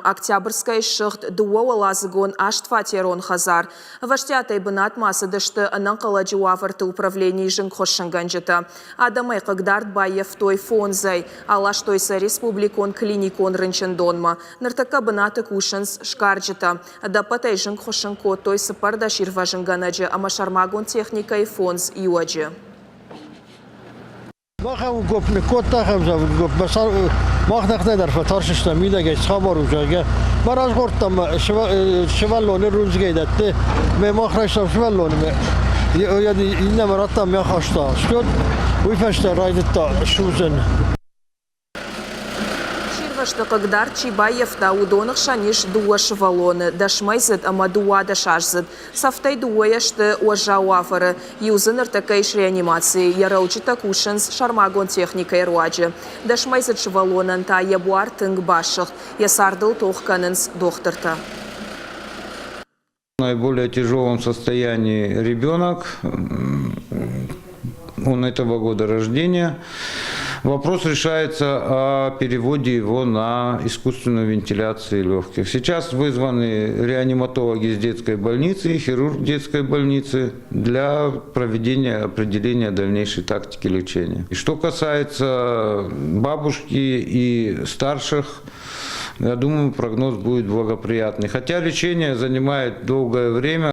Октябрьскӕйы ссыгъд дыууӕуӕладзыгон астфатерон хӕдзар. Ӕвӕстиатӕй бынатмӕ ацыдысты ӕнӕнхъӕлӕджы уавӕрты управленийы зынгхуыссынгӕнджытӕ. Адӕмӕй хъыгдард баййӕфтой фондзӕй, аластой сӕ республикон клиникон рынчындонмӕ. Ныртӕккӕ бынаты кусынц сгарджытӕ. Ӕдӕппӕтӕй зынг хуыссын кодтой 14 ирвӕзынгӕнӕджы ӕмӕ сӕрмагонд техникӕйы фондз иуӕджы. Мах гоп ныккодта ахӕм гоп, мах нӕхнӕ дӕр фӕтарстыстӕм мидӕгӕй цы хабар у, зӕгъгӕ. Ма разгъордтам сывӕллоны рудзгӕй дӕтты, мӕ мах райстам сывӕллоны, иннӕмӕ радтам мӕ хаста. Стӕй уый фӕстӕ райдыдта судзын. Сирвӕзты хъыгдард чи баййӕфта, уыдоны хсӕн ис дыууӕ сывӕллоны, дӕсмӕйдзыд ӕмӕ дыууадӕсаздзыд. Цӕфтӕй дыууӕйӕ сты уӕззау уавӕры. Иу дзы ныртӕккӕ ис реанимацийы, йӕ рӕуджытӕ кусынц сӕрмагонд техникӕйы руаджы. Дӕсмӕйдзыд сывӕллонӕн та йӕ буар тынг басыгъд, йӕ цардыл тох кӕнынц дохтыртӕ. Наиболее тяжелом состоянии ребенок, он этого года рождения. Вопрос решается о переводе его на искусственную вентиляцию легких. Сейчас вызваны реаниматологи из детской больницы и хирург детской больницы для проведения определения дальнейшей тактики лечения. И что касается бабушки и старших, я думаю, прогноз будет благоприятный. Хотя лечение занимает долгое время.